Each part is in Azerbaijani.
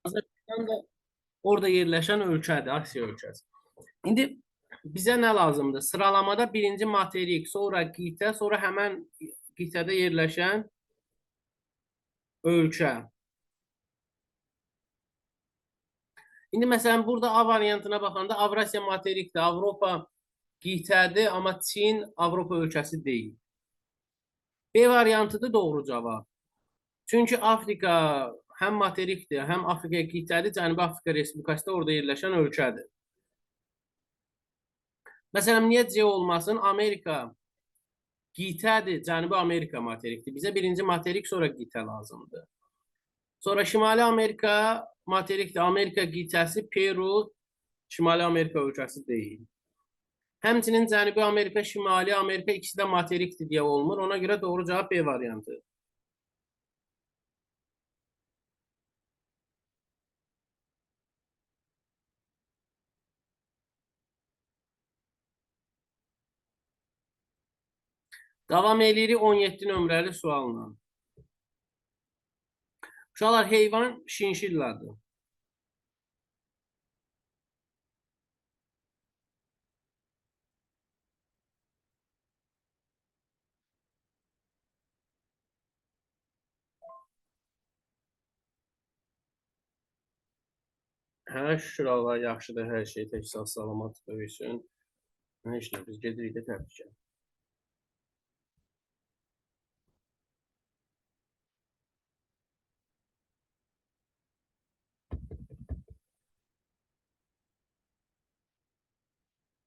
Azərbaycan da orada yerləşən ölkədir, Asiya ölkəsi. İndi bizə nə lazımdır? Sıralamada birinci materik, sonra qitə, sonra həmən qitədə yerləşən ölkə. İndi məsələn burada A variantına baxanda Avrasiya materikdir, Avropa qitədir, amma Çin Avropa ölkəsi deyil. B variantıdır doğru cavab. Çünki Afrika həm materikdir, həm Afrika qitədir, Cənubi Afrika Respublikası da orada yerləşən ölkədir. Məsələn, niyə C olmasın? Amerika qitədir, Cənubi Amerika materikdir. Bizə birinci materik, sonra qitə lazımdır. Sonra Şimali Amerika materikdir. Amerika qitəsi, Peru Şimali Amerika ölkəsi deyil. Həmçinin Cənubi Amerika, Şimali Amerika ikisi də materikdir deyə olmur. Ona görə doğru cavab B variantı. Davam eləyirik 17 nömrəli sualla. Uşaqlar, heyvan şinşilladır. Hə, şükür Allah, yaxşıdır hər şey, tək sağ salamat böyüsün. Heç nə, biz gedirik də təbrikə.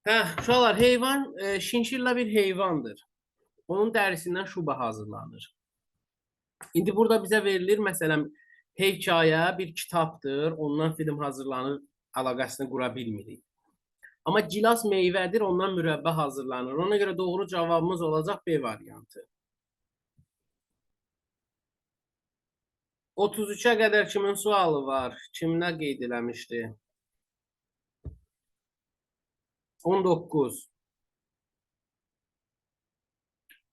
Hə, uşaqlar, heyvan, şinşilla bir heyvandır. Onun dərisindən şuba hazırlanır. İndi burada bizə verilir, məsələn, hekayə bir kitabdır, ondan film hazırlanır, əlaqəsini qura bilmirik. Amma gilas meyvədir, ondan mürəbbə hazırlanır. Ona görə doğru cavabımız olacaq B variantı. 33-ə qədər kimin sualı var? Kim nə qeyd eləmişdi? 19.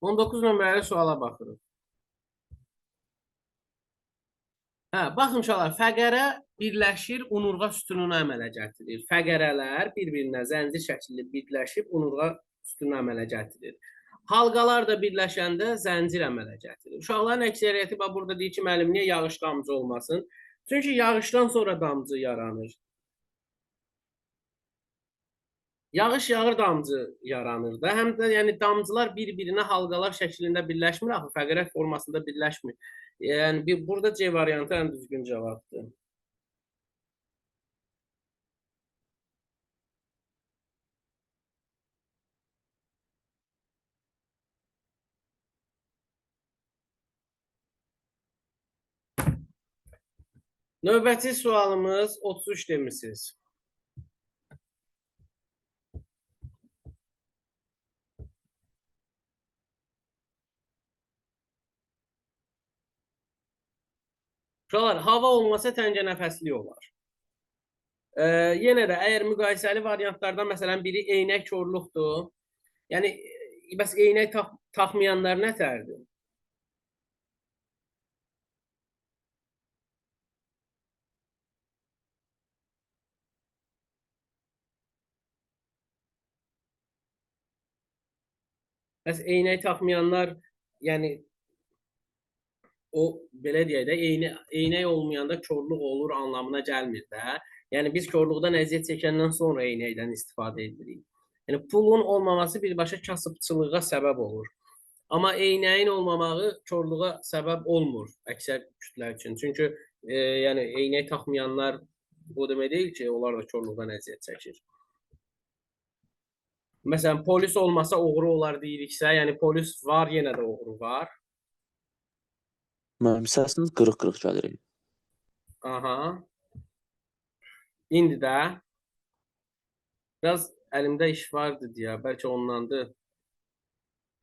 19 nömrəli suala baxırıq. Hə, baxın uşaqlar, fəqərə birləşir, onurğa sütununu əmələ gətirir. Fəqərələr bir-birinə zəncir şəklində birləşib onurğa sütununu əmələ gətirir. Halqalar da birləşəndə zəncir əmələ gətirir. Uşaqların əksəriyyəti bax burada deyir ki, müəllim niyə yağış damcı olmasın? Çünki yağışdan sonra damcı yaranır. Yağış yağır, damcı yaranır da. Həm də yəni damcılar bir-birinə halqalar şəklində birləşmir, axı fəqərə formasında birləşmir. Yəni burada C variantı ən düzgün cavabdır. Növbəti sualımız 33 demisiniz. Uşaqlar, hava olmasa təngə nəfəslik olar. Yenə də əgər müqayisəli variantlardan məsələn biri eynək korluqdur. Yəni bəs eynək taxmayanlar nətərdir? Bəs eynək taxmayanlar, yəni o belə deyək də, eynək olmayanda korluq olur anlamına gəlmir də. Yəni biz korluqdan əziyyət çəkəndən sonra eynəkdən istifadə edirik. Yəni pulun olmaması birbaşa kasıbçılığa səbəb olur. Amma eynəyin olmamağı korluğa səbəb olmur əksər kütlə üçün. Çünki yəni eynək taxmayanlar bu demək deyil ki, onlar da korluqdan əziyyət çəkir. Məsələn, polis olmasa oğru olar deyiriksə, yəni polis var, yenə də oğru var. Müəllim, səsiniz qırıq-qırıq gəlir. Aha. İndi də biraz əlimdə iş vardı deyə, bəlkə ondandır.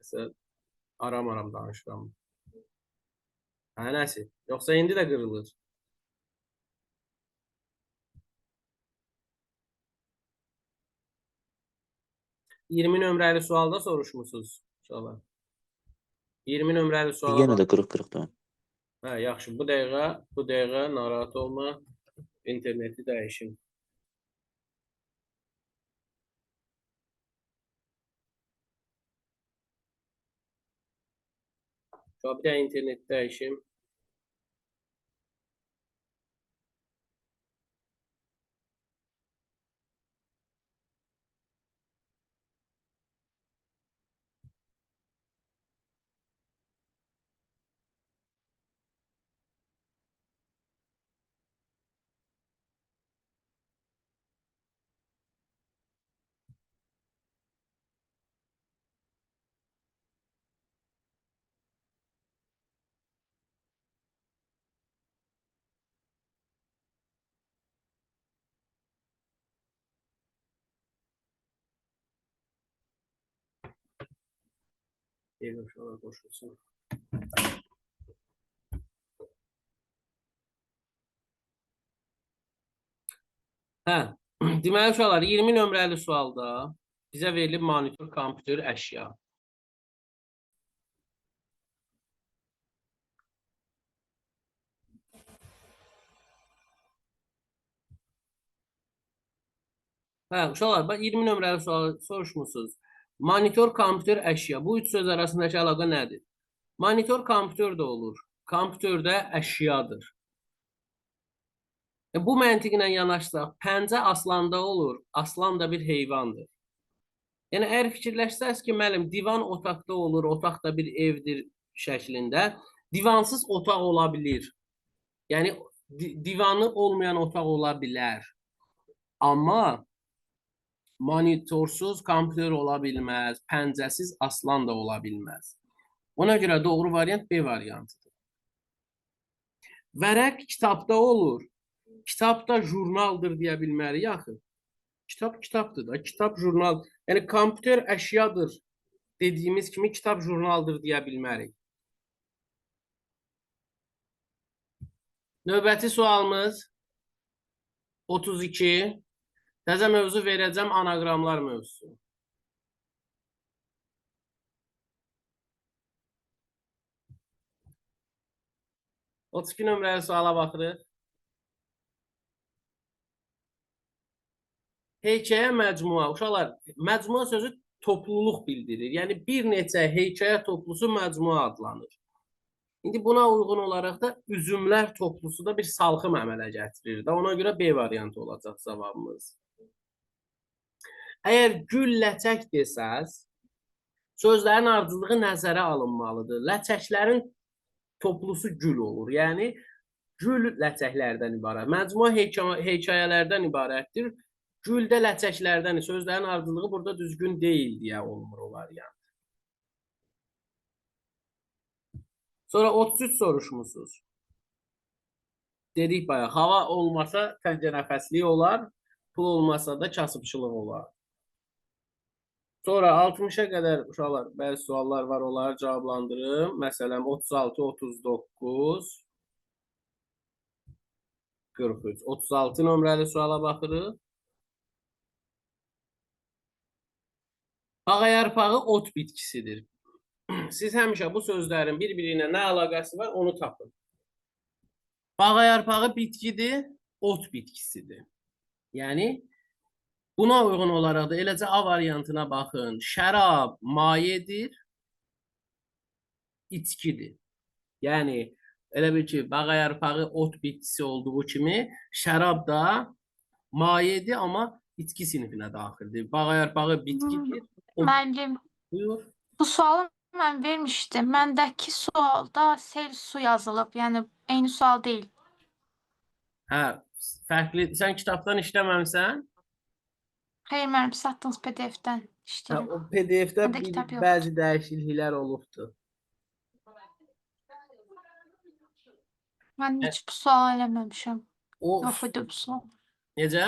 Məsələn, aram-aram danışıram. Hə, nəsə? Yoxsa indi də qırılır. 20 nömrəli sualda soruşmusunuz uşaqlar. 20 nömrəli suala Yenə də qırıq-qırıqdır. Hə, yaxşı. Bu dəqiqə narahat olma. İnterneti dəyişim. Bir də interneti dəyişim. Deyirəm, uşaqlar qoşulsun. Hə, deməli uşaqlar, 20 nömrəli sualda bizə verilib monitor, kompüter, əşya. Hə, uşaqlar, bax 20 nömrəli sualı soruşmusunuz. Monitor, kompüter, əşya. Bu üç söz arasındakı əlaqə nədir? Monitor kompüter də olur. Kompüter də əşyadır. Bu məntiqlə yanaşsaq, pəncə aslanda olur. Aslan da bir heyvandır. Yəni, əgər fikirləşsəz ki, müəllim, divan otaqda olur, otaq da bir evdir şəklində, divansız otaq ola bilir. Yəni, divanı olmayan otaq ola bilər. Amma monitorsuz kompüter ola bilməz, pəncəsiz aslan da ola bilməz. Ona görə doğru variant B variantıdır. Vərəq kitabda olur. Kitab da jurnaldır deyə bilmərik axı. Kitab kitabdır da, kitab jurnal. Yəni kompüter əşyadır dediyimiz kimi kitab jurnaldır deyə bilmərik. Növbəti sualımız 32. Təzə mövzu verəcəm, anaqramlar mövzusu. ...32 nömrəli suala baxırıq. Hekayə məcmua. Uşaqlar, məcmua sözü topluluq bildirir. Yəni, bir neçə hekayə toplusu məcmua adlanır. İndi buna uyğun olaraq da üzümlər toplusu da bir salxım əmələ gətirir də. Ona görə B variantı olacaq cavabımız. Əgər gül ləçək desəz, sözlərin ardıcıllığı nəzərə alınmalıdır. Ləçəklərin toplusu gül olur. Yəni, gül ləçəklərdən ibarət. Məcmua hekayələrdən ibarətdir. Gül də ləçəklərdən, sözlərin ardıcıllığı burada düzgün deyil deyə olmur o variant. Sonra 33 soruşmusunuz. Dedik bayaq, hava olmasa təngə nəfəslik olar, pul olmasa da kasıbçılıq olar. Sonra 60-a qədər uşaqlar, bəzi suallar var, onları cavablandırım. Məsələn, 36, 39, 43. 36 nömrəli suala baxırıq. Ağayarpağı ot bitkisidir. Siz həmişə bu sözlərin bir-biri ilə nə əlaqəsi var, onu tapın. Bağayarpağı bitkidir, ot bitkisidir. Yəni, buna uyğun olaraq da eləcə A variantına baxın. Şərab mayedir, içkidir. Yəni, elə bil ki, bağayarpağı ot bitkisi olduğu kimi, şərab da mayedir, amma içki sinifinə daxildir. Bağayarpağı bitkidir. Müəllim, Buyur. bu sualı mən vermişdim. Məndəki sualda sel su yazılıb. Yəni eyni sual deyil. Hə, fərqli. Sən kitabdan işləməmisən? Xeyr, müəllim, siz atdığınız PDF-dən Hə, işləyirəm. o PDF-də Məndə kitab yoxdur. bəzi dəyişikliklər olubdur. Mən heç bu sualı eləməmişəm. O Yox idi bu sual. necə?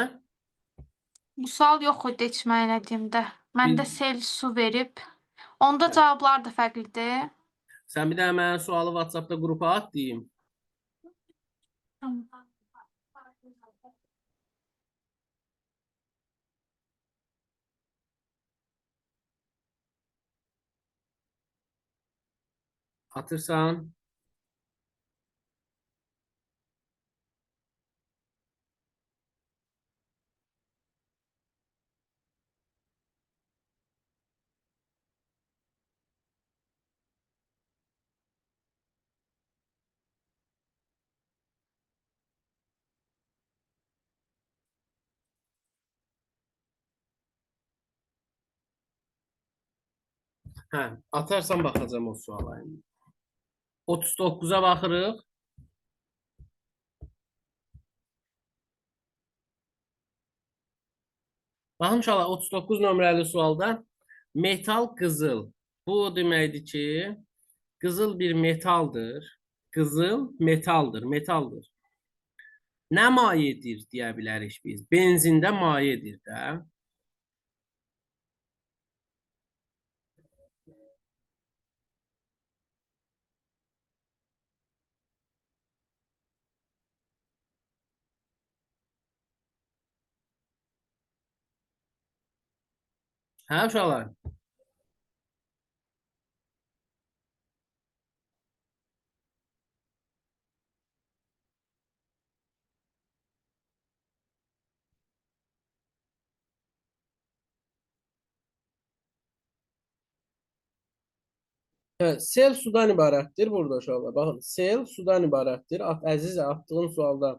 Bu sual yox idi heç mən elədiyimdə. Məndə sel su verib. Onda cavablar da fərqlidir. Sən bir də mənə sualı WhatsApp-da qrupa at deyim. Tamam. Atırsan. Hə, atarsan baxacağam o suala indi. 39-a baxırıq. Baxın uşaqlar, 39 nömrəli sualda metal qızıl. Bu o deməkdir ki, qızıl bir metaldır. Qızıl metaldır, metaldır. Nə mayedir deyə bilərik biz? Benzində mayedir də. Hə uşaqlar? Hə, sel sudan ibarətdir burada uşaqlar. Baxın, sel sudan ibarətdir. Əziz atdığın sualda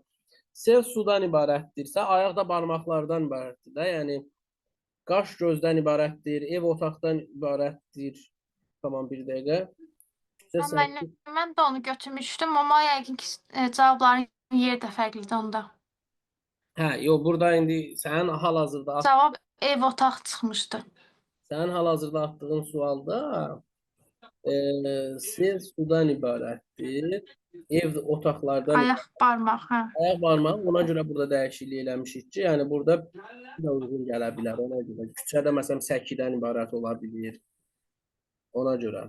sel sudan ibarətdirsə, ayaq da barmaqlardan ibarətdir də. Yəni qaş gözdən ibarətdir, ev otaqdan ibarətdir. Tamam, bir dəqiqə. Müəllim, mən də onu götürmüşdüm, amma yəqin ki, cavabların yeri də fərqlidir onda. Hə, yox, burada indi sənin hal-hazırda Cavab ev otaq çıxmışdı. Sənin hal-hazırda atdığın sualda sel sudan ibarətdir. Ev otaqlardan Ayaq barmaq, hə. Ayaq barmağı ona görə burada dəyişiklik eləmişik ki, yəni burada də uyğun gələ bilər ona görə. Küçədə məsələn səkidən ibarət ola bilir. Ona görə.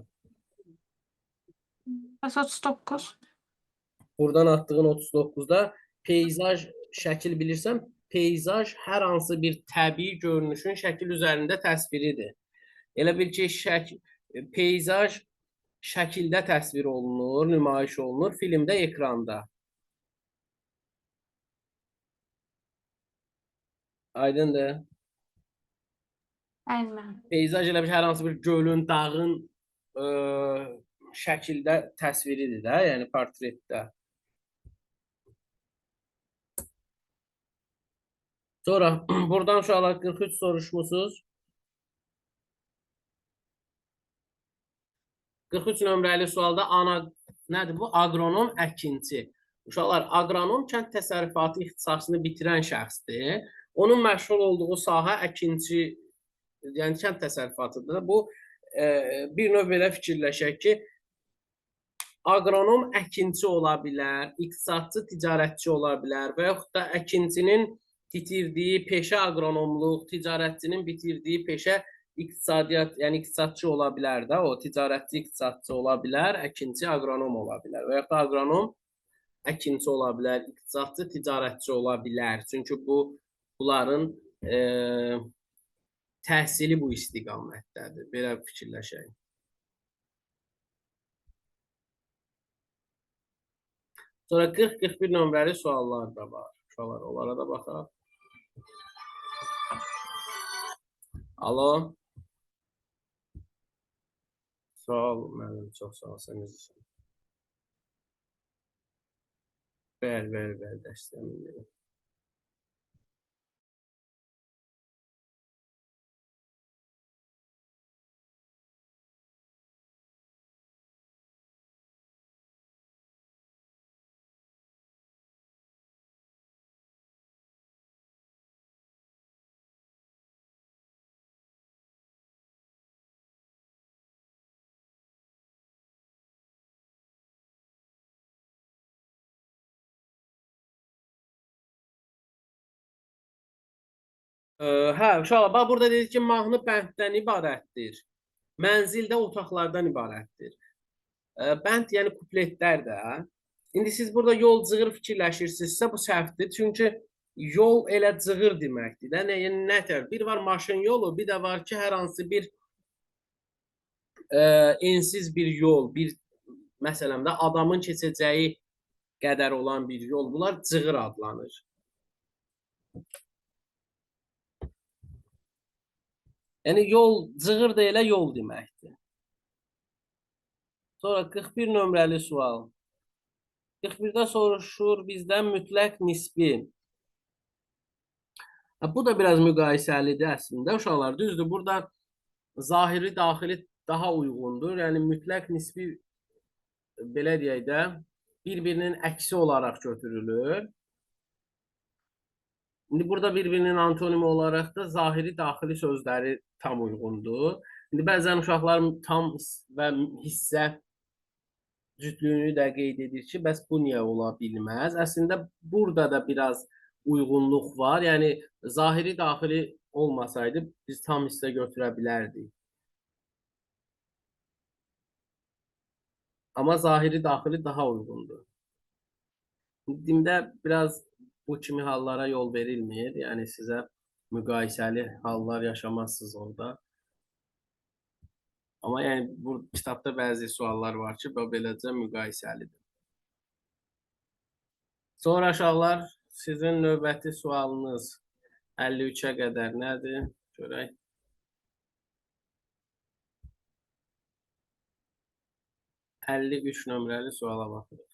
Bəs 39. Buradan atdığın 39-da peyzaj şəkil bilirsən, peyzaj hər hansı bir təbii görünüşün şəkil üzərində təsviridir. Elə bil ki, peyzaj şəkildə təsvir olunur, nümayiş olunur, filmdə ekranda. Aydındır? Bəli, müəllim. Peyzaj elə bir hər hansı bir gölün, dağın şəkildə təsviridir də, yəni portretdə. Sonra buradan uşaqlar 43 soruşmusunuz. 43 nömrəli sualda ana nədir bu? Aqronom əkinçi. Uşaqlar, aqronom kənd təsərrüfatı ixtisasını bitirən şəxsdir. Onun məşğul olduğu sahə əkinçi, yəni kənd təsərrüfatıdır. Bu bir növ belə fikirləşək ki, aqronom əkinçi ola bilər, iqtisadçı ticarətçi ola bilər və yaxud da əkinçinin bitirdiyi peşə aqronomluq, ticarətçinin bitirdiyi peşə iqtisadiyyat, yəni iqtisadçı ola bilər də, o ticarətçi iqtisadçı ola bilər, əkinçi aqronom ola bilər və yaxud da aqronom əkinçi ola bilər, iqtisadçı ticarətçi ola bilər. Çünki bunların təhsili bu istiqamətdədir. Belə fikirləşək. Sonra 40-41 nömrəli suallar da var. Uşaqlar, onlara da baxaq. Alo. Sağ ol müəllim, çox sağ ol, sən necəsən? Bəli, bəli, bəli, dərsdən bilirəm. Hə, uşaqlar, bax burada dedik ki, mahnı bənddən ibarətdir. Mənzil də otaqlardan ibarətdir. Bənd yəni kupletlər də. İndi siz burada yol cığır fikirləşirsinizsə bu səhvdir. Çünki yol elə cığır deməkdir də. Nə, yəni nə tər? Bir var maşın yolu, bir də var ki, hər hansı bir ensiz bir yol, bir məsələn də adamın keçəcəyi qədər olan bir yol. Bunlar cığır adlanır. Yəni yol, cığır da elə yol deməkdir. Sonra 41 nömrəli sual. 41-də soruşur bizdən mütləq nisbi. Bu da biraz müqayisəlidir əslində. Uşaqlar, düzdür, burada zahiri, daxili daha uyğundur. Yəni mütləq nisbi belə deyək də bir-birinin əksi olaraq götürülür. İndi burada bir-birinin antonimi olaraq da zahiri daxili sözləri tam uyğundur. İndi bəzən uşaqlar tam və hissə cütlüyünü də qeyd edir ki, bəs bu niyə ola bilməz? Əslində burada da biraz uyğunluq var. Yəni zahiri daxili olmasaydı biz tam hissə götürə bilərdik. Amma zahiri daxili daha uyğundur. Dimdə biraz bu kimi hallara yol verilmir. Yəni sizə müqayisəli hallar yaşamazsınız orada. Amma yəni bu kitabda bəzi suallar var ki, bu beləcə müqayisəlidir. Sonra uşaqlar, sizin növbəti sualınız 53-ə qədər nədir? Görək. 53 nömrəli suala baxırıq.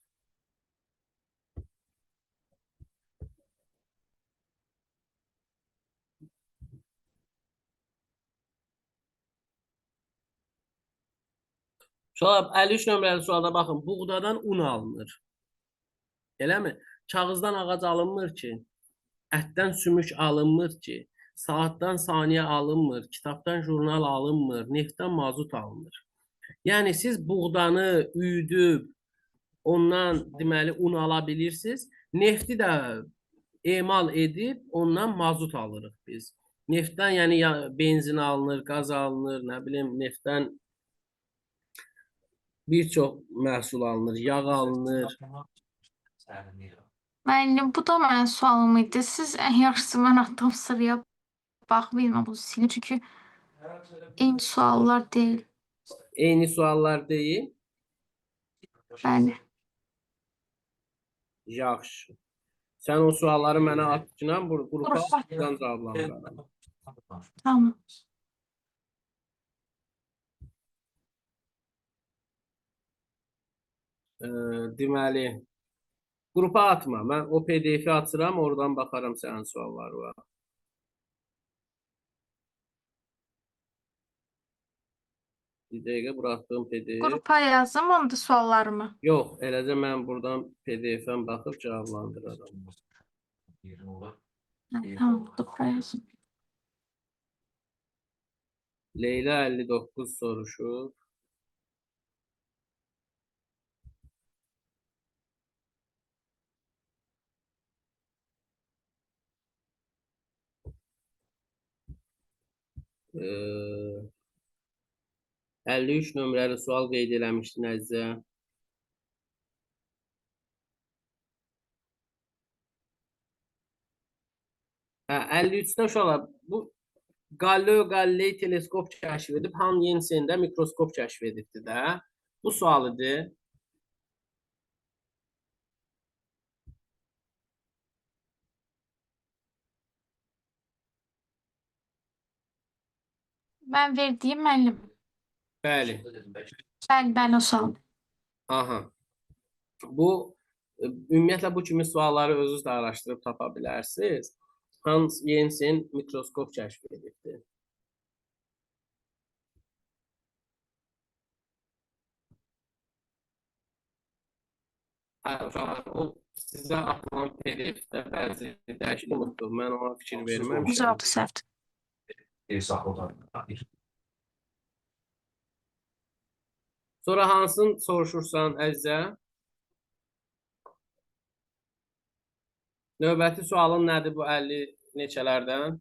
Uşaqlar, 53 nömrəli sualda baxın, buğdadan un alınır. Eləmi? Kağızdan ağac alınmır ki, ətdən sümük alınmır ki, saatdan saniyə alınmır, kitabdan jurnal alınmır, neftdən mazut alınır. Yəni siz buğdanı üyüdüb ondan deməli un ala bilirsiniz. Nefti də emal edib ondan mazut alırıq biz. Neftdən yəni benzin alınır, qaz alınır, nə bilim neftdən bir çox məhsul alınır, yağ alınır. Müəllim, bu da mənim sualım idi. Siz ən yaxşısı mən atdığım sıraya baxmayın, bunu silin. Çünki eyni suallar deyil. Eyni suallar deyil. Bəli. Yaxşı. Sən o sualları mənə at ki, bu qrupa Qrupa. buradan cavablandıraram. Tamam. Deməli, qrupa atma. Mən o PDF-i açıram, oradan baxaram sənin suallarına. Bir dəqiqə buraxdığım PDF. Qrupa yazım onda suallarımı. Yox, eləcə mən buradan PDF-dən baxıb cavablandıraram. Hə, tamam, qrupa yazım. Leyla 59 soruşur. Ee, 53 nömrəli sual qeyd eləmişdin Əzizə. Hə, 53-də uşaqlar, bu Galileo Galilei teleskop kəşf edib, Han Jensen də mikroskop kəşf edibdi də. Bu sual idi. Mən verdiyim müəllim. Bəli. Bəli, bəli o sual. Aha. Bu ümumiyyətlə bu kimi sualları özünüz də araşdırıb tapa bilərsiniz. Hans Jensen mikroskop kəşf edibdi. Hə, uşaqlar, o sizə atılan PDF-də bəzi dəyişiklik unutdum. Mən ona fikir verməmişəm. Cavabı səhvdir. Sonra hansını soruşursan Əzizə? Növbəti sualın nədir bu 50 neçələrdən?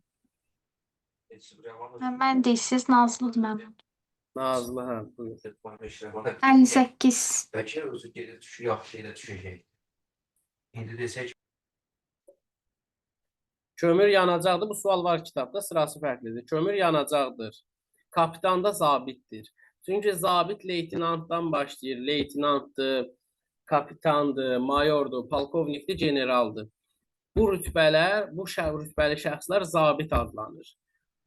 Hə, mən deyirsiz, Nazlıdır mənim. Nazlı, hə, buyur. 58. Bəlkə özü gedir, düşür, yaxşı yerə düşəcək. İndi desək Kömür yanacaqdır. Bu sual var kitabda, sırası fərqlidir. Kömür yanacaqdır. Kapitan da zabitdir. Çünki zabit leytenantdan başlayır. Leytenantdır, kapitandır, mayordur, polkovnikdir, generaldır. Bu rütbələr, bu rütbəli şəxslər zabit adlanır.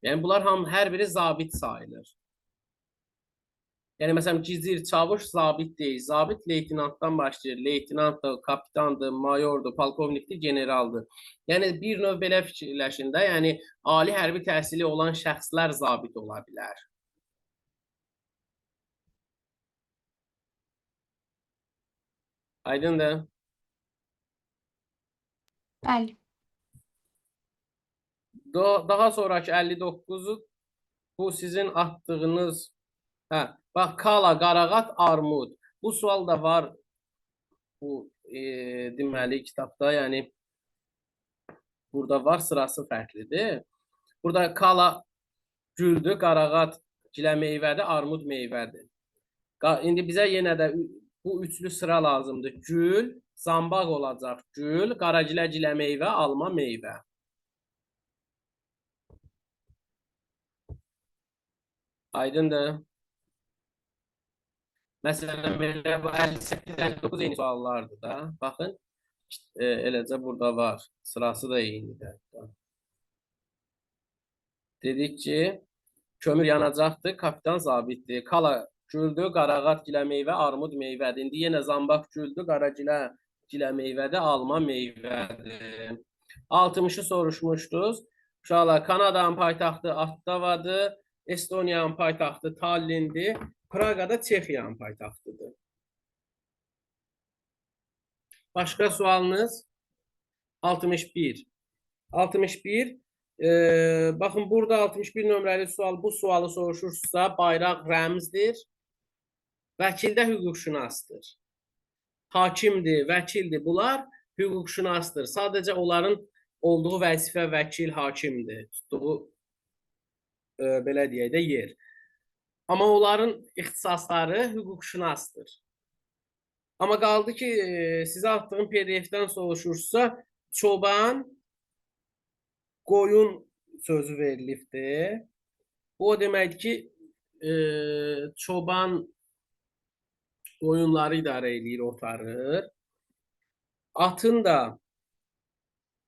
Yəni bunlar hamı hər biri zabit sayılır. Yəni məsələn gizir, çavuş zabit deyil. Zabit leytenantdan başlayır. Leytenantdır, kapitandır, mayordur, polkovnikdir, generaldır. Yəni bir növ belə fikirləşin də, yəni ali hərbi təhsili olan şəxslər zabit ola bilər. Aydındır? Bəli. Daha sonraki 59-u bu sizin atdığınız, hə, bax kala, qarağat, armud. Bu sual da var bu deməli kitabda, yəni burada var, sırası fərqlidir. Burada kala güldür, qarağat gilə meyvədir, armud meyvədir. İndi bizə yenə də bu üçlü sıra lazımdır. Gül, zambaq olacaq, gül, qaragilə gilə meyvə, alma meyvə. Aydındır? Məsələn, belə bu 58, 59 eyni suallardır da. Baxın, eləcə burada var. Sırası da eynidir hətta. Dedik ki, kömür yanacaqdır, kapitan zabitdir. Kala güldür, qarağat gilə meyvə, armud meyvədir. İndi yenə zambaq güldür, qaragilə gilə meyvədir, alma meyvədir. 60-ı soruşmuşdunuz. Uşaqlar, Kanadanın paytaxtı Ottavadır, Estoniyanın paytaxtı Tallinndir, Praqa da Çexiyanın paytaxtıdır. Başqa sualınız? 61. 61. Baxın, burada 61 nömrəli sual, bu sualı soruşursa, bayraq rəmzdir. Vəkil də hüquqşünasdır. Hakimdir, vəkildir. Bunlar hüquqşünasdır. Sadəcə onların olduğu vəzifə vəkil, hakimdir. Tutduğu, belə deyək də, yer. Amma onların ixtisasları hüquqşünasdır. Amma qaldı ki, sizə atdığım PDF-dən soruşursa, çoban, qoyun sözü verilibdir. Bu o deməkdir ki, çoban qoyunları idarə eləyir, otarır. Atın da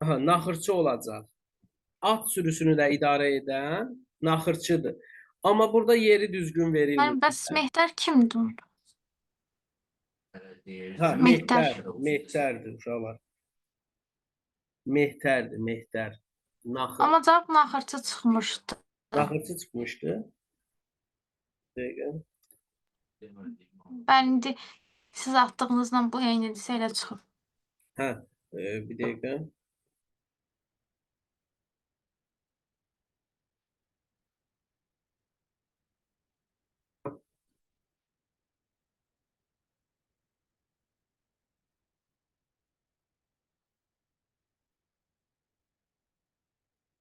aha, naxırçı olacaq. At sürüsünü də idarə edən naxırçıdır. Amma burada yeri düzgün verilmir. Yəni bəs Mehtər kimdir? Ha, Mehtər. Mehtər, Mehtərdir uşaqlar. Mehtərdir, Mehtər. Naxır. Amma cavab naxırçı çıxmışdı. Naxırçı çıxmışdı. Dəqiqə. Bəli, indi siz atdığınızla bu eynidirsə elə çıxıb. Hə, bir dəqiqə.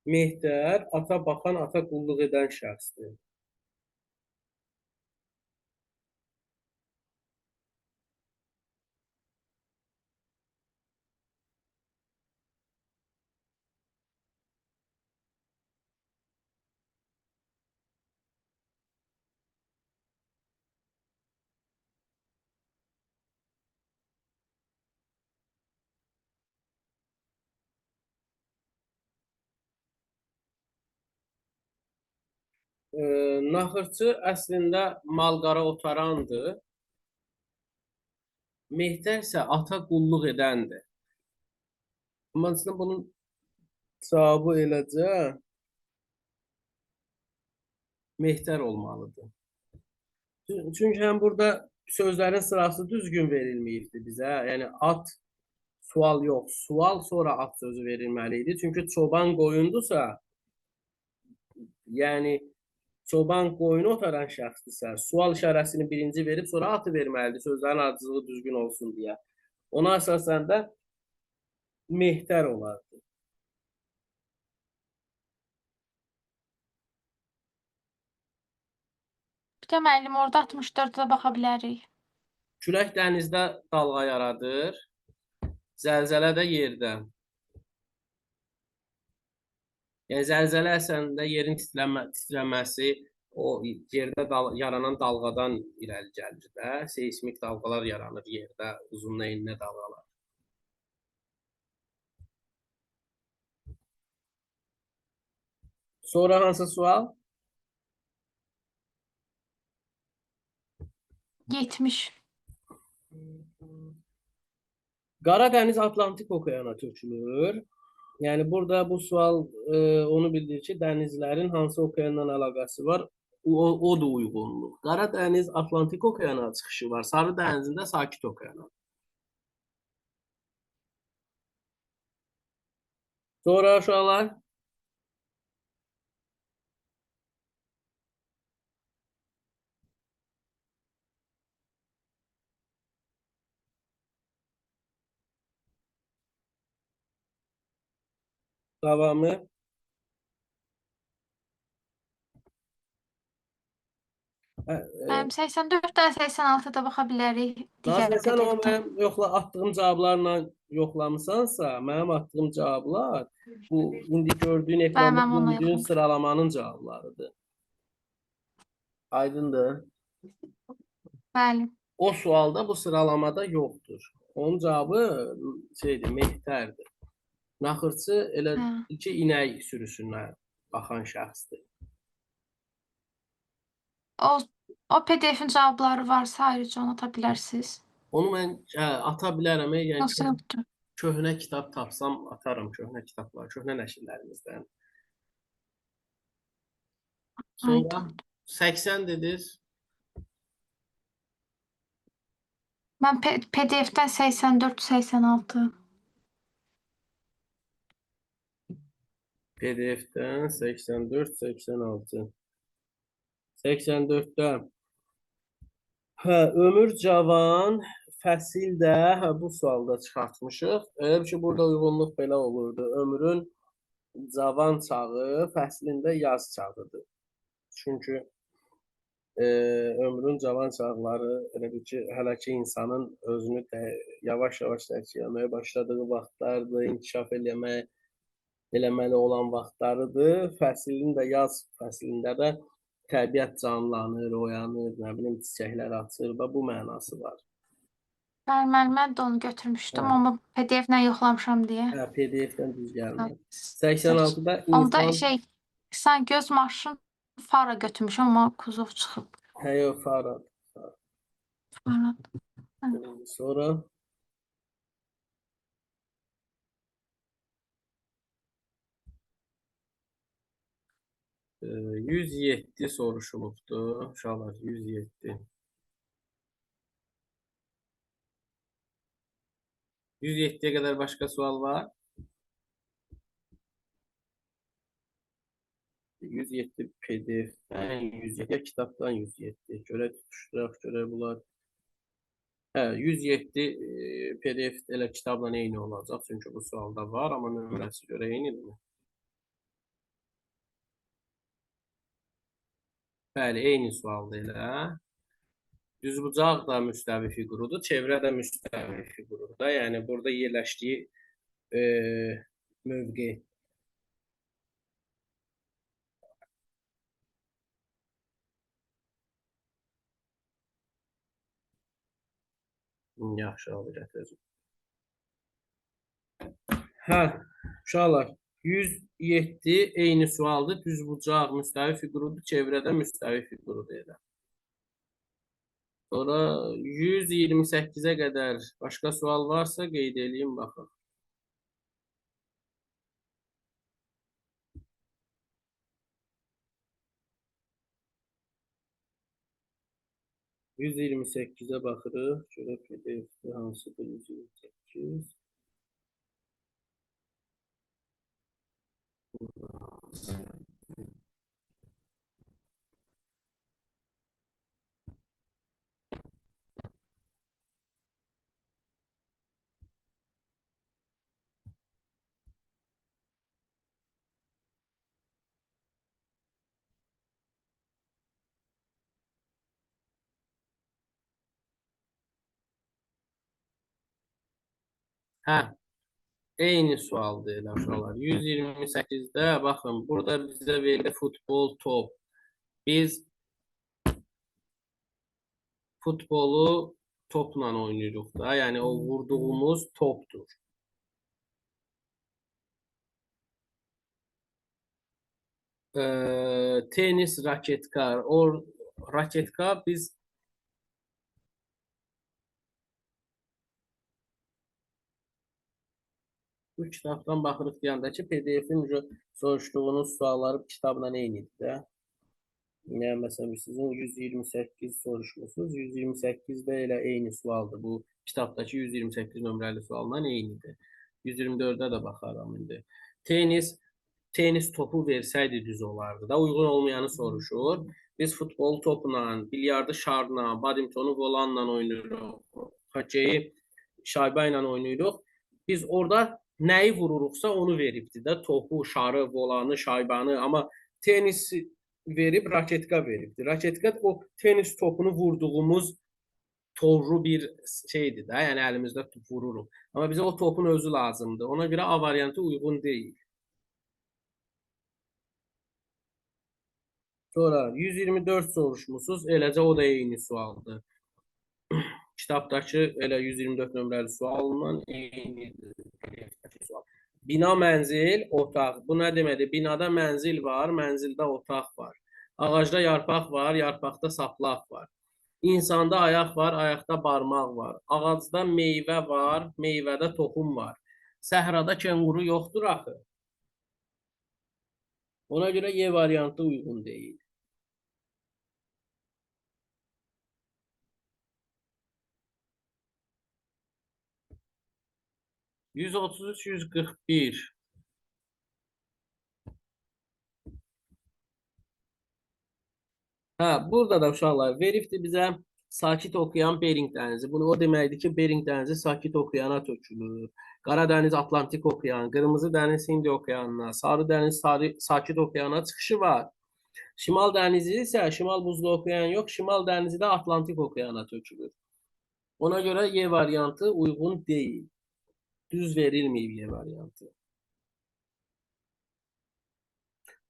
Mehtər ata baxan, ata qulluq edən şəxsdir. Naxırçı əslində malqara otarandır. Mehtər isə ata qulluq edəndir. Amma əslində bunun cavabı eləcə Mehtər olmalıdır. Çünki həm burada sözlərin sırası düzgün verilməyibdi bizə. Yəni at sual yox, sual sonra at sözü verilməli idi. Çünki çoban qoyundursa, yəni çoban qoyunu otaran şəxsdirsə, sual işarəsini birinci verib sonra atı verməlidir, sözlərin ardıcılığı düzgün olsun deyə. Ona əsasən də Mehtər olardı. Bir də müəllim orada 64-ə də baxa bilərik. Külək dənizdə dalğa yaradır, zəlzələ də yerdə. Yəni zəlzələ əslində yerin titrəməsi o yerdə yaranan dalğadan irəli gəlir də. Seysmik dalğalar yaranır yerdə, uzunla enlinə dalğalar. Sonra hansı sual? 70. Qaradəniz Atlantik okeana tökülür. Yəni burada bu sual onu bildirir ki, dənizlərin hansı okeanla əlaqəsi var? O da uyğunluq. Qaradəniz Atlantik okeana çıxışı var. Sarı dənizin də Sakit okeana. Sonra uşaqlar. Davamı. Hə, Mənim 84-dən 86-da baxa bilərik digər Nazlı, sən o PDF-də. mənim yoxla attığım cavablarla yoxlamısansa, mənim attığım cavablar bu indi gördüyün ekranda mən onunla gördüyün yoxlamışam. sıralamanın cavablarıdır. Aydındır. Bəli. O sualda bu sıralamada yoxdur. Onun cavabı şeydir, mehtərdir. Naxırçı elə Hə. iki inək sürüsünə baxan şəxsdir. O o PDF-in cavabları varsa ayrıca onu ata bilərsiniz. Onu mən ata bilərəm, yəni Yoxsa yoxdur. köhnə kitab tapsam atarım, köhnə kitablar, köhnə nəşrlərimizdən. Sonra Aydındır. 80 dediniz. Mən PDF-dən 84, 86. PDF-dən 84, 86. 84-də. Hə, ömür cavan fəsildə, hə, bu sualda çıxartmışıq. Elə bir ki, burada uyğunluq belə olurdu. Ömrün cavan çağı fəslində yaz çağıdır. Çünki ömrün cavan çağları elə bir ki, hələ ki insanın özünü yavaş-yavaş dərk eləməyə başladığı vaxtlardır, inkişaf eləməli olan vaxtlarıdır. Fəslin də yaz fəslində də təbiət canlanır, oyanır, nə bilim çiçəklər açır və bu mənası var. Bəli, müəllim, mən də onu götürmüşdüm, Hə. amma PDF-lə yoxlamışam deyə. Hə, PDF-dən düz gəlmir. Hə. 86-da Onda insan şey, insan göz maşın fara götürmüşəm, amma kuzov çıxıb. Hə, yox, fara. Fara. Sonra 107 soruşulubdur. Uşaqlar, 107. 107-yə qədər başqa sual var? 107 PDF-dən, 107 kitabdan 107. Görək tutuşduraq, görək bunlar. Hə, 107 PDF elə kitabla eyni olacaq. Çünki bu sualda var, amma nömrəsi görə eynidirmi? Bəli, eyni sualdır elə. Düzbucaq da müstəvi fiqurudur, çevrə də müstəvi fiqurudur da. Yəni burada yerləşdiyi mövqe. Yaxşı, aldı gətirəcəm. Hə, uşaqlar, 107 eyni sualdır. Düzbucaq müstəvi fiqurudur, çevrədə müstəvi fiqurudur elə. Sonra 128-ə qədər başqa sual varsa qeyd eləyim, baxaq. ...128-ə baxırıq. Görək PDF-də hansıdır 128. Hə, eyni sualdır elə uşaqlar. 128-də baxın, burada bizə verilir futbol top. Biz futbolu topla oynayırıq da. Yəni o vurduğumuz topdur. Tenis raketka. O raketka biz bu kitabdan baxırıq deyəndə ki, PDF-in soruşduğunuz sualları kitabla eynidir də. Yəni məsələn sizin 128 soruşmusunuz. 128 də elə eyni sualdır. Bu kitabdakı 128 nömrəli sualla eynidir. 124-ə də baxaram indi. Tenis topu versəydi düz olardı da. Uyğun olmayanı soruşur. Biz futbol topla, bilyardı şarla, badminntonu volanla oynayırıq, hokkeyi şayba ilə oynayırıq. Biz orada nəyi vururuqsa onu veribdi də. Topu, şarı, volanı, şaybanı. Amma tenis verib, raketka veribdi. Raketka o tenis topunu vurduğumuz torlu bir şeydir də, yəni əlimizdə vururuq. Amma bizə o topun özü lazımdır. Ona görə A variantı uyğun deyil. Sonra 124 soruşmusunuz. Eləcə o da eyni sualdır. Kitabdakı elə 124 nömrəli sualla eynidir. Sual. Bina, mənzil, otaq. Bu nə deməkdir? Binada mənzil var, mənzildə otaq var. Ağacda yarpaq var, yarpaqda saplaq var. İnsanda ayaq var, ayaqda barmaq var. Ağacda meyvə var, meyvədə toxum var. Səhrada kenguru yoxdur axı. Ona görə Y variantı uyğun deyil. ...133, 141. Hə, burada da uşaqlar veribdir bizə Sakit Okean, Bering dənizi. Bunu o deməkdir ki, Bering dənizi Sakit Okeana tökülür. Qara dəniz Atlantik Okean, Qırmızı dəniz Hindi Okeanına, Sarı dəniz Sakit Okeana çıxışı var. Şimal dənizi isə Şimal Buzlu Okean yox, Şimal dənizi də Atlantik Okeana tökülür. Ona görə Y variantı uyğun deyil. Düz verilməyib Y variantı.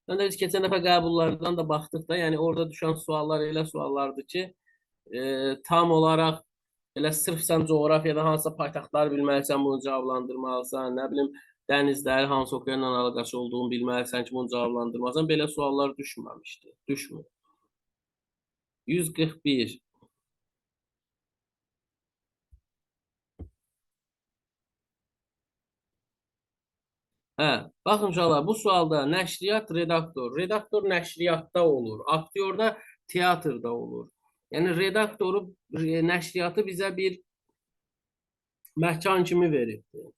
Mən də biz keçən dəfə qəbullardan da baxdıq da, yəni orada düşən suallar elə suallardır ki, tam olaraq elə sırf sən coğrafiyada hansısa paytaxtları bilməlisən, bunu cavablandırmalısan, nə bilim, dənizləri hansı okeanla əlaqəsi olduğunu bilməlisən ki, bunu cavablandırmalısan. Belə suallar düşməmişdi, düşmür. 141. Hə, baxın uşaqlar, bu sualda nəşriyyat redaktor, redaktor nəşriyyatda olur, aktyor da teatrda olur. Yəni redaktoru, nəşriyyatı bizə bir məkan kimi veribdir.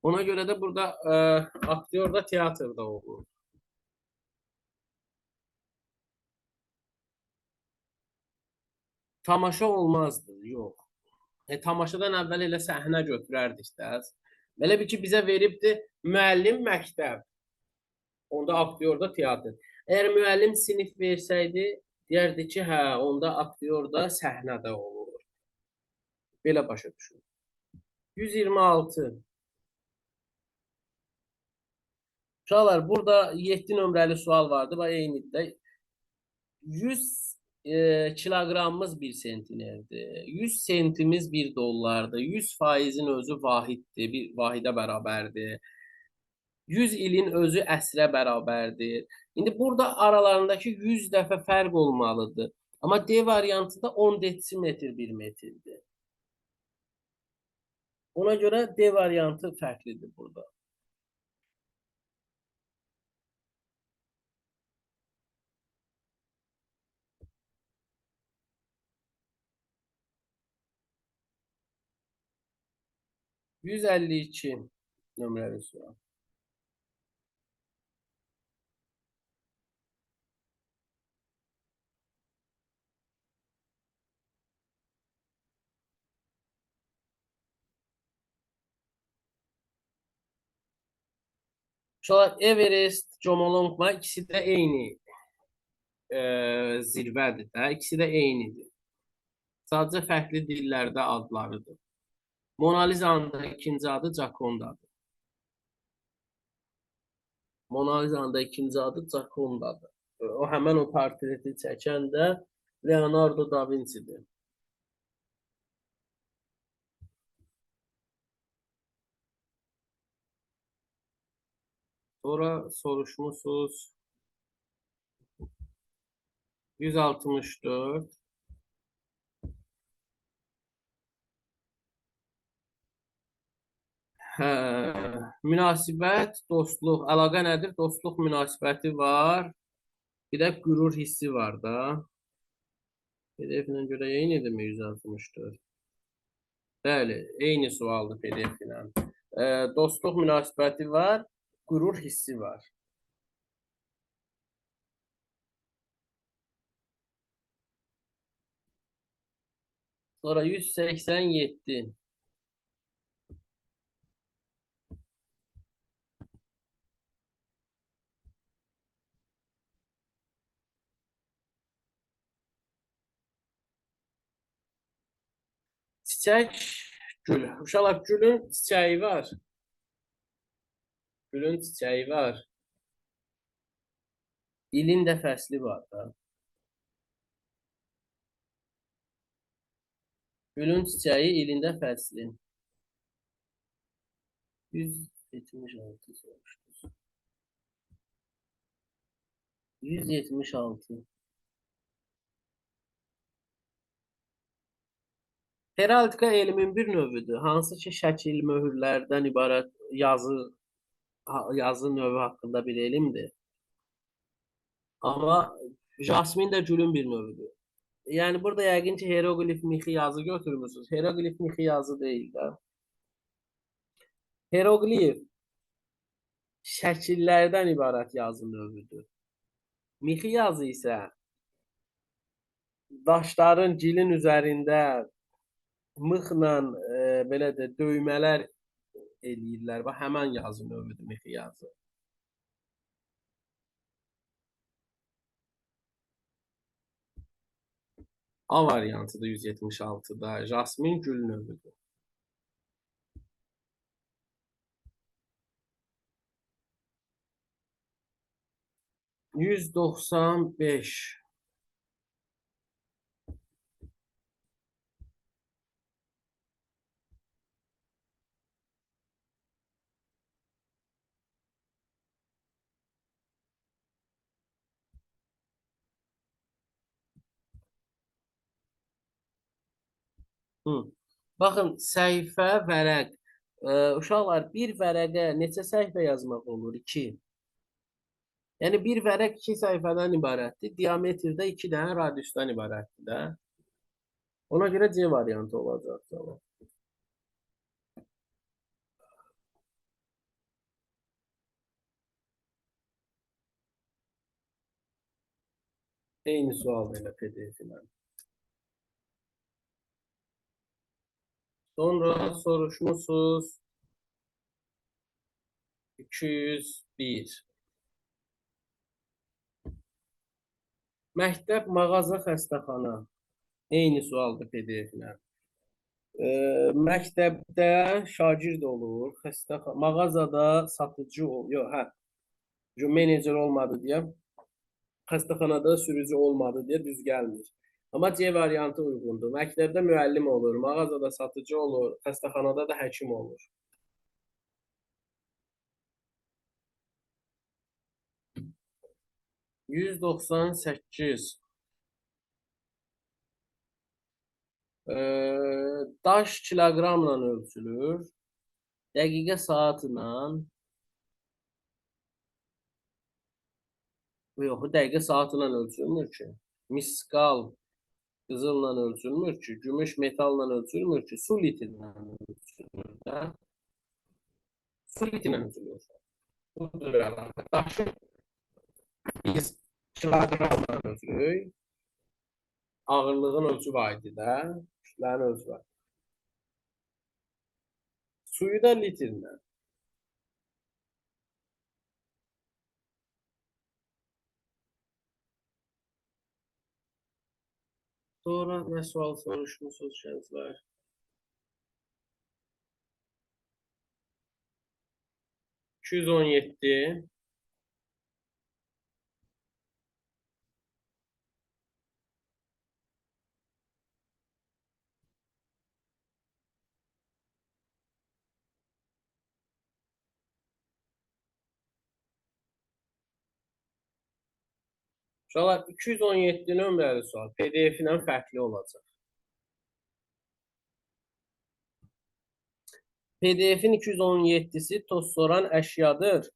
Ona görə də burada aktyor da teatrda olur. Tamaşa olmazdı, yox. Tamaşadan əvvəl elə səhnə götürərdik də. Belə bir ki, bizə veribdi müəllim məktəb. Onda aktyor da teatr. Əgər müəllim sinif versəydi, deyərdi ki, hə, onda aktyor da səhnədə olur. Belə başa düşün. 126. Uşaqlar, burada 7 nömrəli sual vardı. Bax, eynidir. 100 kiloqramımız 1 sentinerdir. 100 sentimiz 1 dollardır. 100 faizin özü vahiddir, bir vahidə bərabərdir. 100 ilin özü əsrə bərabərdir. İndi burada aralarındakı 100 dəfə fərq olmalıdır. Amma D variantında 10 desimetr 1 metrdir. Ona görə D variantı fərqlidir burada. ...152 nömrəli sual. Uşaqlar, Everest, Jomolungma ikisi də eyni zirvədir də, ikisi də eynidir. Sadəcə fərqli dillərdə adlarıdır. Mona Lisa'nın da ikinci adı Giocondadır. Mona Lisa'nın da ikinci adı Giocondadır. O həmən o portreti çəkən də Leonardo da Vinci'dir. Sonra soruşmuşsunuz. 164. Hə, münasibət, dostluq. Əlaqə nədir? Dostluq münasibəti var. Bir də qürur hissi var da. PDF-lə görə eynidirmi 164? Bəli, eyni sualdır PDF ilə. Dostluq münasibəti var, qürur hissi var. Sonra 187. Çiçək, gül. Uşaqlar, gülün çiçəyi var. Gülün çiçəyi var. İlin də fəsli var da. Gülün çiçəyi, ilin də fəsli. 176 soruşdur. 176. Heraldika elmin bir növüdür. Hansı ki şəkil, möhürlərdən ibarət yazı növü haqqında bir elmdir. Amma jasmin də gülün bir növüdür. Yəni burada yəqin ki hieroqlif mixi yazı götürmüsünüz. Hieroqlif mixi yazı deyil də. Hieroqlif şəkillərdən ibarət yazı növüdür. Mixi yazı isə daşların, gilin üzərində mıxla belə də döymələr eləyirlər. Bax, həmən yazı növüdür mixi yazı. A variantıdır 176-da. Jasmin gül növüdür. 195. Hı. Baxın, səhifə, vərəq. Uşaqlar, bir vərəqə neçə səhifə yazmaq olur? 2. Yəni, bir vərəq 2 səhifədən ibarətdir. Diametrdə 2 dənə radiusdan ibarətdir də. Ona görə C variantı olacaq cavab. Eyni sual elə PDF ilə. Sonra soruşmuşsunuz 201. Məktəb, mağaza, xəstəxana. Eyni sualdır PDF ilə. Məktəbdə şagird olur, xəstəxana, mağazada satıcı olur. Yox, hə. Menecer olmadı deyə, xəstəxanada sürücü olmadı deyə düz gəlmir. Amma C variantı uyğundur. Məktəbdə müəllim olur, mağazada satıcı olur, xəstəxanada da həkim olur. 198. Daş kiloqramla ölçülür. Dəqiqə saatla. Yox, dəqiqə saatla ölçülmür ki. Misqal qızılla ölçülmür ki, gümüş metalla ölçülmür ki, su litrlə ölçülür də. Su litrlə ölçülür. Budur əlaqə. Daşı biz kiloqramla ölçürük. Ağırlığın ölçü vahidi də, kütlənin ölçü vahidi. Suyu da litrlə. Sonra nə sual soruşmuşsunuz gənclər? 217. Uşaqlar, 217 nömrəli sual PDF ilə fərqli olacaq. PDF-in 217-si tozsoran əşyadır.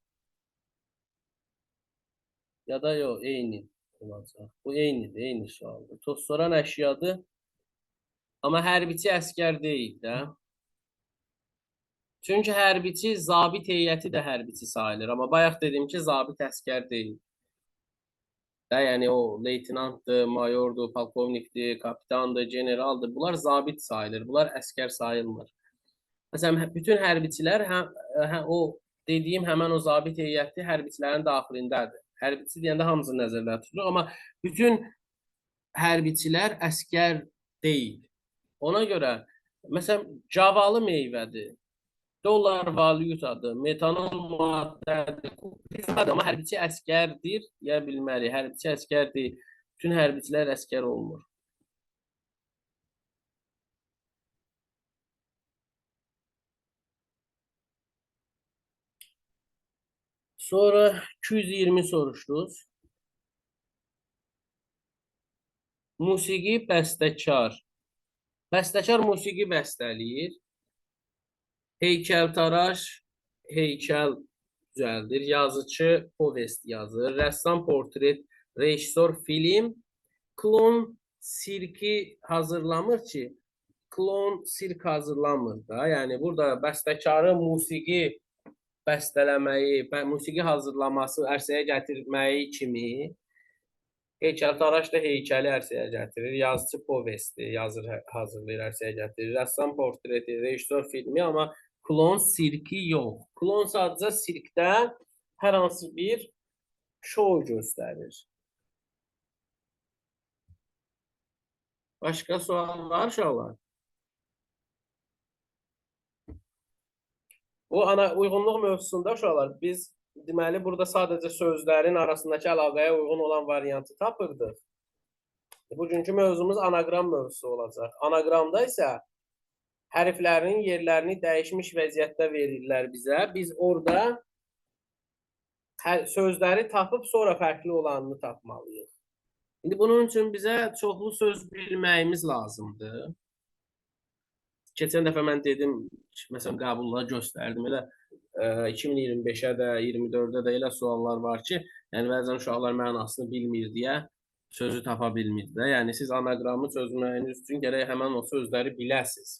Ya da yox, eyni olacaq. Bu eynidir, eyni sualdır. Tozsoran əşyadır. Amma hərbiçi əskər deyil də. Çünki hərbiçi, zabit heyəti də hərbiçi sayılır. Amma bayaq dedim ki, zabit əskər deyil. Da, yəni o leytenantdır, mayordur, polkovnikdir, kapitandır, generaldır. Bunlar zabit sayılır. Bunlar əskər sayılmır. Məsələn, bütün hərbiçilər o dediyim həmən o zabit heyəti hərbiçilərin daxilindədir. Hərbiçi deyəndə hamısını nəzərdə tutulur, amma bütün hərbiçilər əskər deyil. Ona görə, məsələn, cavalı meyvədir, dollar valyutadır, metanol maddədir, kuprizadır, amma hərbiçi əskərdir deyə bilmərik. Hərbiçi əskər deyil. Bütün hərbiçilər əskər olmur. Sonra 220 soruşdunuz. Musiqi bəstəkar. Bəstəkar musiqi bəstələyir. Heykəltaraş heykəl düzəldir. Yazıçı povest yazır. Rəssam portret, rejissor film. Klon sirki hazırlamır ki, klon sirk hazırlamır da. Yəni burada bəstəkarın musiqi bəstələməyi, musiqi hazırlaması, ərsəyə gətirməyi kimi heykəltaraş da heykəli ərsəyə gətirir, yazıçı povesti yazır, hazırlayır, ərsəyə gətirir, rəssam portreti, rejissor filmi, amma klon sirki yox. Klon sadəcə sirkdə hər hansı bir şou göstərir. Başqa sual var uşaqlar? Bu ana uyğunluq mövzusunda uşaqlar biz deməli burada sadəcə sözlərin arasındakı əlaqəyə uyğun olan variantı tapırdıq. Bugünkü mövzumuz anaqram mövzusu olacaq. Anaqramda isə hərflərin yerlərini dəyişmiş vəziyyətdə verirlər bizə. Biz orada sözləri tapıb sonra fərqli olanını tapmalıyıq. İndi bunun üçün bizə çoxlu söz bilməyimiz lazımdır. Keçən dəfə mən dedim, məsələn, qəbulda göstərdim, elə 2025-ə də, 24-ə də elə suallar var ki, yəni bəzən uşaqlar mənasını bilmir deyə sözü tapa bilmir də. Yəni siz anaqramı çözməyiniz üçün gərək həmən o sözləri biləsiniz.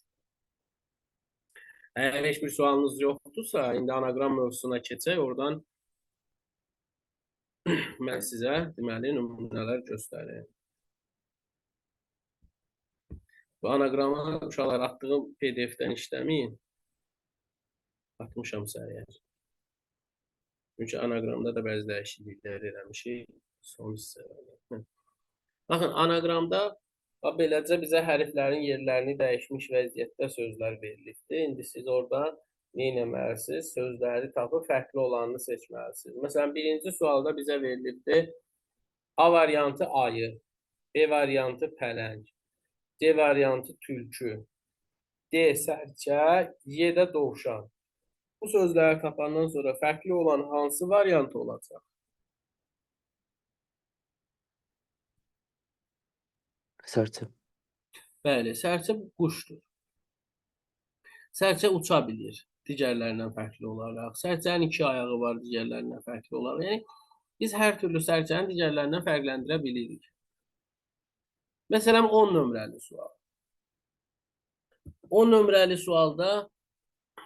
Əgər heç bir sualınız yoxdursa, indi anaqram mövzusuna keçək, oradan mən sizə deməli nümunələr göstərim. Bu anaqrama uşaqlar atdığım PDF-dən işləməyin. Atmışam səhər. Çünki anaqramda da bəzi dəyişikliklər eləmişik. Son hissələrdə. Baxın, anaqramda beləcə bizə hərflərin yerlərini dəyişmiş vəziyyətdə sözlər verilibdir. İndi siz orada nə etməlisiniz? Sözləri tapıb fərqli olanını seçməlisiniz. Məsələn, birinci sualda bizə verilibdir. A variantı ayı, B variantı pələng, C variantı tülkü, D sərçə, Y də dovşan. Bu sözləri tapandan sonra fərqli olan hansı variant olacaq? Sərçə. Bəli, sərçə quşdur. Sərçə uça bilir digərlərindən fərqli olaraq. Sərçənin iki ayağı var digərlərindən fərqli olaraq. Yəni biz hər türlü sərçəni digərlərindən fərqləndirə bilirik. Məsələn, 10 nömrəli sual. 10 nömrəli sualda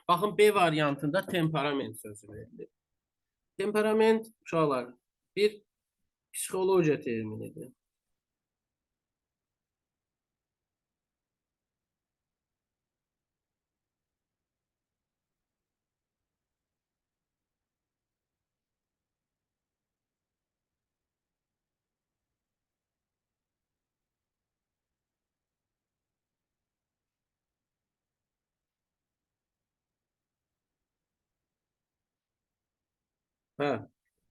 baxın B variantında temperament sözü verilir. Temperament uşaqlar bir psixologiya terminidir. Hə.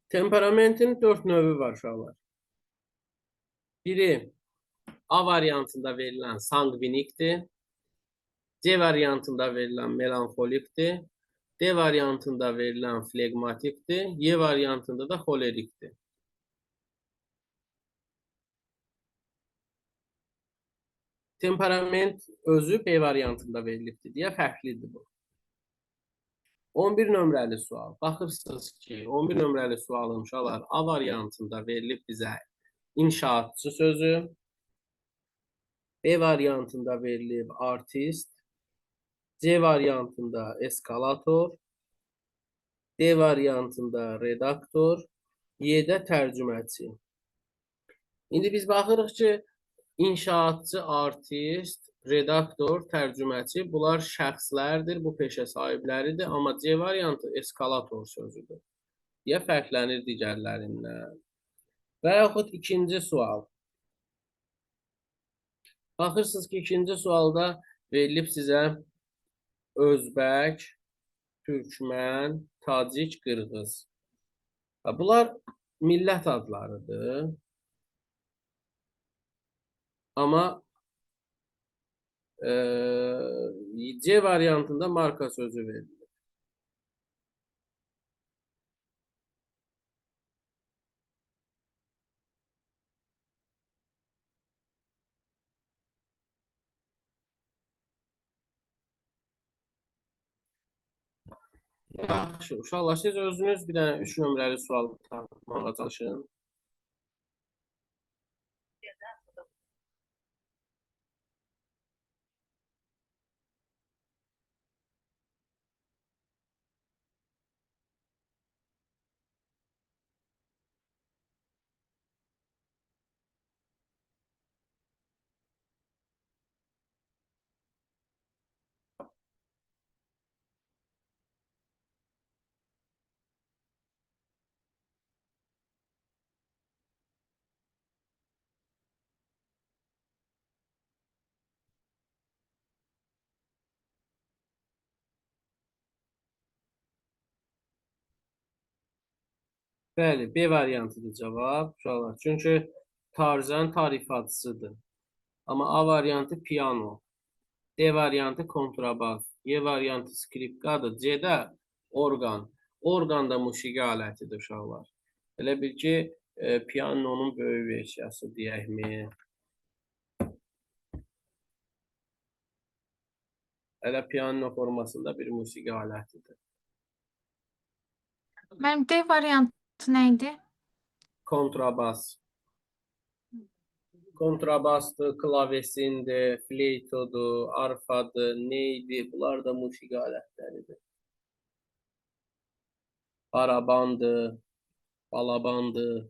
Temperamentin 4 növü var uşaqlar. Biri A variantında verilən sanqvinikdir. C variantında verilən melanxolikdir. D variantında verilən flegmatikdir. Y variantında da xolerikdir. Temperament özü B variantında verilibdir deyə fərqlidir bu. 11 nömrəli sual. Baxırsınız ki, 11 nömrəli sualın uşaqlar A variantında verilib bizə inşaatçı sözü, B variantında verilib artist, C variantında eskalator, D variantında redaktor, Y-də tərcüməçi. İndi biz baxırıq ki, inşaatçı, artist, redaktor, tərcüməçi bunlar şəxslərdir, bu peşə sahibləridir, amma C variantı eskalator sözüdür. Deyə fərqlənir digərlərindən. Və yaxud ikinci sual. Baxırsınız ki, ikinci sualda verilib sizə Özbək, Türkmən, Tacik, Qırğız. Bunlar millət adlarıdır. Amma C variantında marka sözü verilir. Yaxşı, uşaqlar, siz özünüz bir dənə 3 nömrəli sual tapmağa çalışın. Bəli, B variantıdır cavab, uşaqlar. Çünki Tarzan tarifatçıdır. Amma A variantı piano, D variantı kontrabas, Y variantı skripkadır, C də orqan. Orqan da musiqi alətidir uşaqlar. Elə bil ki, pianonun böyük versiyası deyəkmi? Elə piano formasında bir musiqi alətidir. Mənim D variantı nə idi? Kontrabas. Kontrabasdır, klavesindir, fleytodur, arfadır, neydi? Bunlar da musiqi alətləridir. Barabandır, balabandır.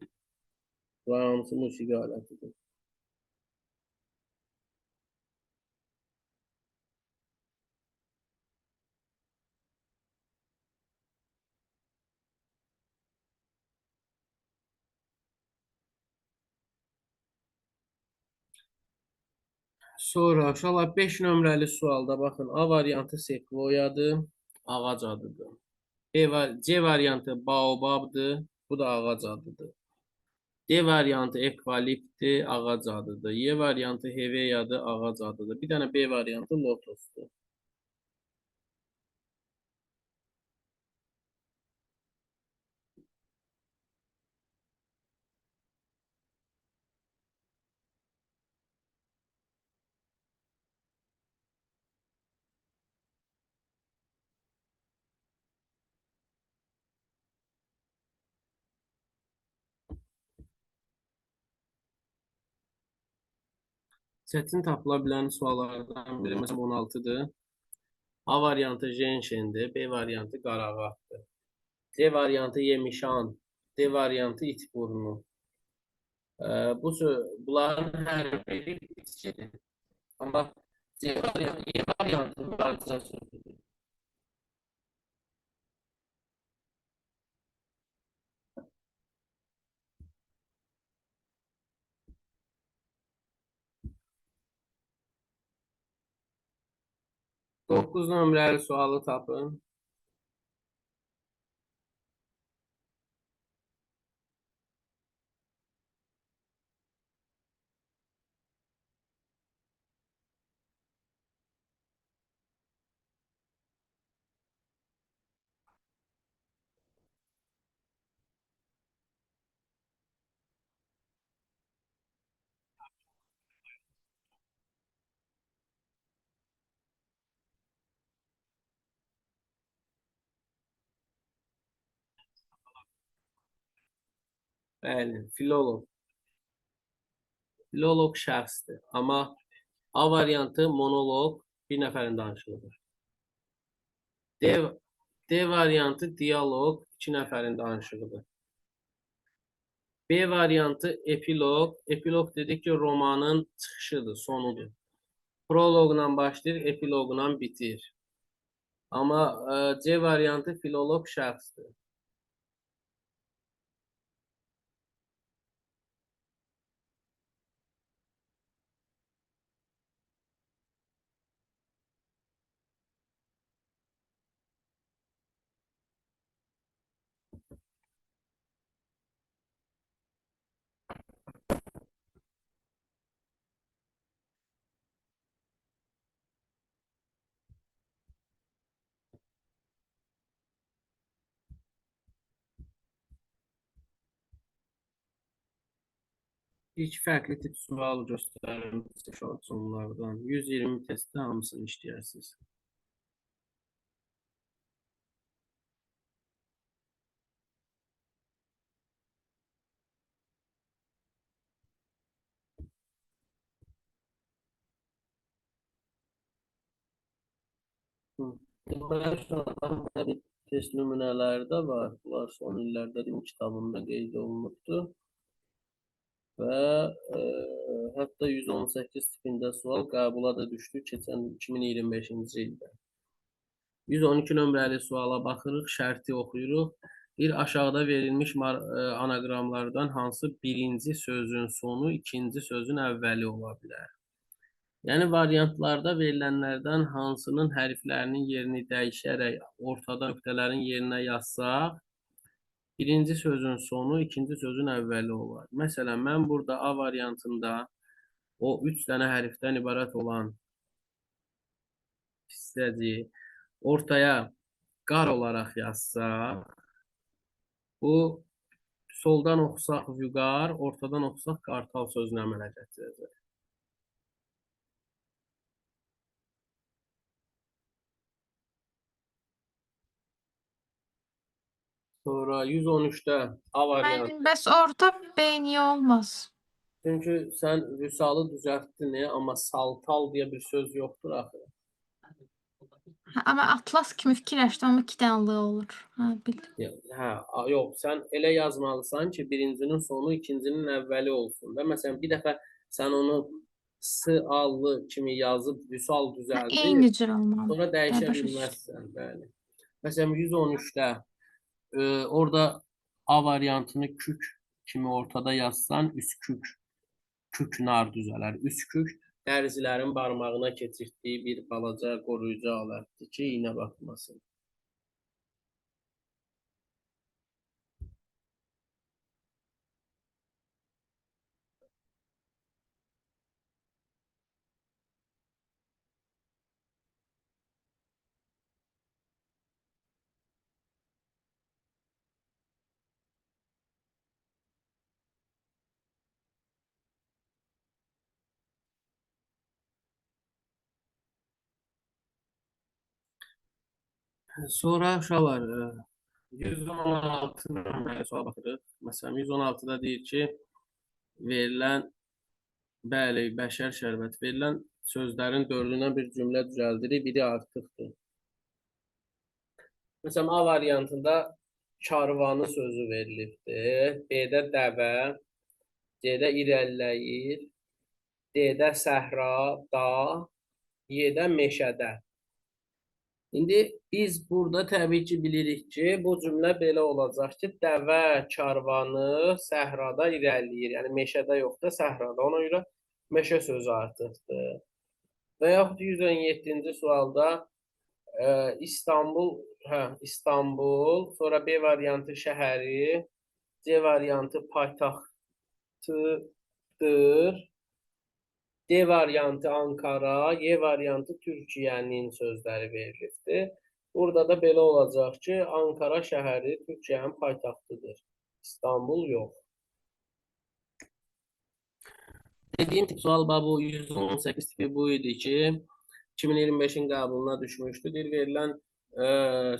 Bunlar hamısı musiqi alətidir. Sonra uşaqlar 5 nömrəli sualda baxın A variantı sekvoyadır, ağac adıdır. C variantı baobabdır, bu da ağac adıdır. D variantı ekvaliptdir, ağac adıdır. Y variantı heveyadır, ağac adıdır. Bir dənə B variantı lotosdur. Çətin tapıla bilən suallardan biri, məsələn 16-dır. A variantı ženşendir, B variantı qarağatdır. C variantı yemişan, D variantı itburnu. Bunların hər biri bitkidir. Amma C variantı, Y variantı varsa sözüdür. Doqquz nömrəli sualı tapın. Bəli, filoloq. Filoloq şəxsdir. Amma A variantı monoloq bir nəfərin danışığıdır. D, D variantı dialoq iki nəfərin danışığıdır. B variantı epiloq. Epiloq dedik ki, romanın çıxışıdır, sonudur. Proloqla başlayır, epiloqla bitir. Amma C variantı filoloq şəxsdir. İki fərqli tip sual göstərim sizə şortsonlardan. 120 testdə hamısını işləyərsiniz. Deməli, belə bir test nümunələri də var. Bunlar son illərdə din kitabında qeyd olunubdur. Və hətta 118 tipində sual qəbula da düşdü keçən 2025-ci ildə. 112 nömrəli suala baxırıq, şərti oxuyuruq. Bir aşağıda verilmiş anaqramlardan hansı birinci sözün sonu ikinci sözün əvvəli ola bilər? Yəni variantlarda verilənlərdən hansının hərflərinin yerini dəyişərək ortada nöqtələrin yerinə yazsaq, birinci sözün sonu ikinci sözün əvvəli olar. Məsələn, mən burada A variantında o üç dənə hərfdən ibarət olan hissəci ortaya qar olaraq yazsaq, bu soldan oxusaq vüqar, ortadan oxusaq qartal sözünü əmələ gətirəcək. Sonra 113-də A variantı. Müəllim, bəs orada B niyə olmaz? Çünki sən vüsalı düzəltdin, amma saltal deyə bir söz yoxdur axı. Hə, amma atlas kimi fikirləşdim, amma iki dənə L olur. Hə, bildim. Hə, yox, sən elə yazmalısan ki, birincinin sonu ikincinin əvvəli olsun da. Məsələn, bir dəfə sən onu S, A, L kimi yazıb vüsal Hə, düzəldib, eyni cür olmalı. sonra dəyişə başa düşdüm. bilməzsən, bəli. Məsələn, 113-də orada A variantını kük kimi ortada yazsan, üskük, küknar düzələr. Üskük dərzilərin barmağına keçirtdiyi bir balaca qoruyucu alətdir ki, iynə batmasın. Sonra uşaqlar, 116 nömrəli suala baxırıq. Məsələn, 116-da deyir ki, verilən, bəli, bəşər şərbəti, verilən sözlərin dördündən bir cümlə düzəldirik, biri artıqdır. Məsələn, A variantında karvanı sözü verilibdir. B-də dəvə, C-də irəliləyir, D-də səhra, dağ, Y-də meşədə. İndi biz burada təbii ki bilirik ki, bu cümlə belə olacaq ki, dəvə karvanı səhrada irəliləyir. Yəni meşədə yox da səhrada. Ona görə meşə sözü artıqdır. Və yaxud 117-ci sualda İstanbul, hə, İstanbul, sonra B variantı şəhəri, C variantı paytaxtıdır. D variantı Ankara, Y variantı Türkiyənin sözləri verilibdir. Burada da belə olacaq ki, Ankara şəhəri Türkiyənin paytaxtıdır. İstanbul yox. Dediyim tip sual bax bu 118 tipi bu idi ki, 2025-in qəbuluna düşmüşdü. Deyir, verilən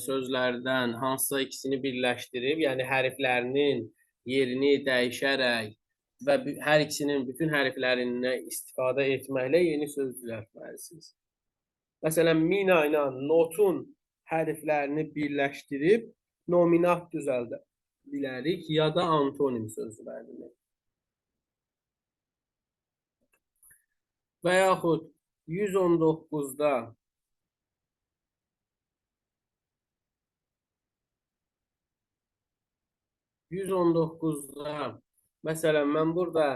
sözlərdən hansısa ikisini birləşdirib, yəni hərflərinin yerini dəyişərək və hər ikisinin bütün hərflərindən istifadə etməklə yeni söz düzəltməlisiniz. Məsələn, mina ilə notun hərflərini birləşdirib nominat düzəldə bilərik ya da antonim sözlərini. Və yaxud 119-da məsələn, mən burada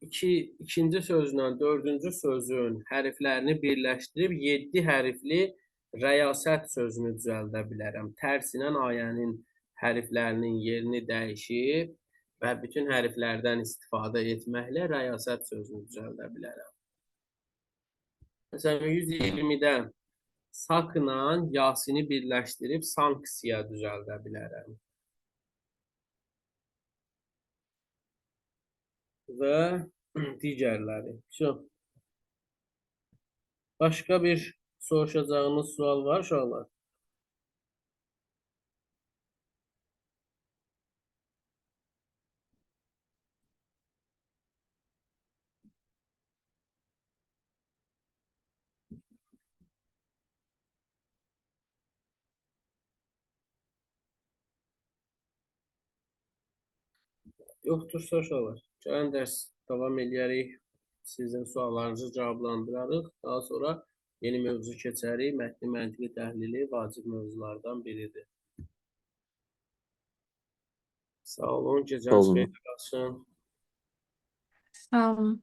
ikinci sözlə dördüncü sözün hərflərini birləşdirib 7 hərfli rəyasət sözünü düzəldə bilərəm. Tərsinə ayənin hərflərinin yerini dəyişib və bütün hərflərdən istifadə etməklə rəyasət sözünü düzəldə bilərəm. Məsələn, 120-də sakla Yasini birləşdirib sanksiya düzəldə bilərəm. Və digərləri. Vso. Başqa bir soruşacağınız sual var uşaqlar? Yoxdursa uşaqlar, gələn dərs davam eləyərik. Sizin suallarınızı cavablandırarıq. Daha sonra yeni mövzu keçərik. Mətni məntiqi təhlili vacib mövzulardan biridir. Sağ olun, gecəniz xeyirli qalsın. Sağ olun.